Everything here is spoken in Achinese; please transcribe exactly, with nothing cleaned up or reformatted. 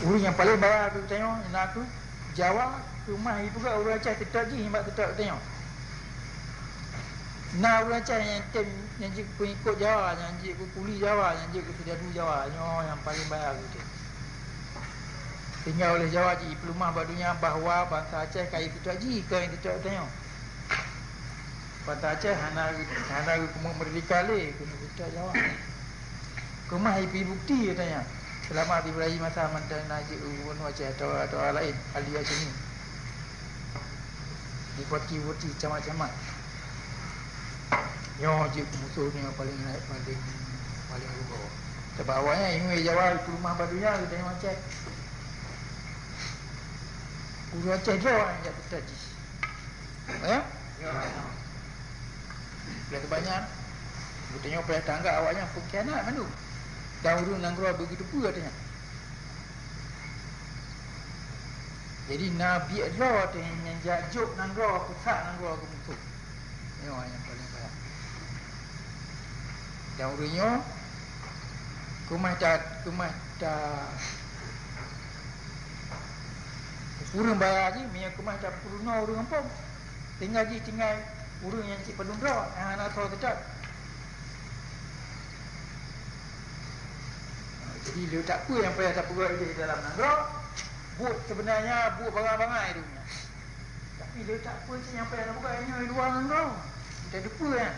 Ureuëng nyang paleng bahya keu geutanyoe na kheueh Jawa, keumah jipeugah ureuëng Aceh teutab jih nibak teutab geutanyoe. Na ureuëng Aceh nyang tem, nyang jeuet pengikot Jawa, nyang jeuet keu kuli Jawa, nyang jeuet keu seudadu Jawa, nyoe nyang paleng bahya keu geutanyoe. Sehingga oleh Jawa jipeuleumah bak donya bahwa bansa Aceh ka jiteutab jih, ka jiteutab geutanyoe. Bansa Aceh hana, hana geukeumeung meurdeka lé keuneuk teutab Jawa. Keumah jipeubuet bukeuti katanya. Seulama Ibrahim masa mantong na jeuet u gubunur Aceh atawa, atawa laén, Ali Hasyimi. Bupati-bupati, camat-camat. Nyoe jeuet musoh nyang paleng, paleng, paleng rugoe. Sabab awaknyan ingat Jawa jipeuleumah bak donya, geutanyoe Aceh. Ureuëng Aceh droe nyang jak teutab jih. Ya? Oleh sebab nyan, geutanyoe payah tanggap awaknyan peungkhianat mandum. Dan ureuëng nanggroe begitu pue katanya. Jadi, na biet droe teuh nyang jak jok nanggroe, peusak nanggroe keu musoh. Nyoe nyang paleng bahya. Dan ureuëng nyoe keumah ta, keumah ta, ureuëng bahya jih, meunyoe keumah tapeurunoe ureuëng gampông. Tinggai jih tinggai ureuëng nyang cit padum droe, nyang hana soe teutab. Jadi, le that peue nyang payah tapeugah di dalam nanggroe, buet seubeunanya buet bangai-bangai di donya. Tapi le that peue cit nyang payah tapeugah nyoe di luwa nanggroe. Kita depeue nyan.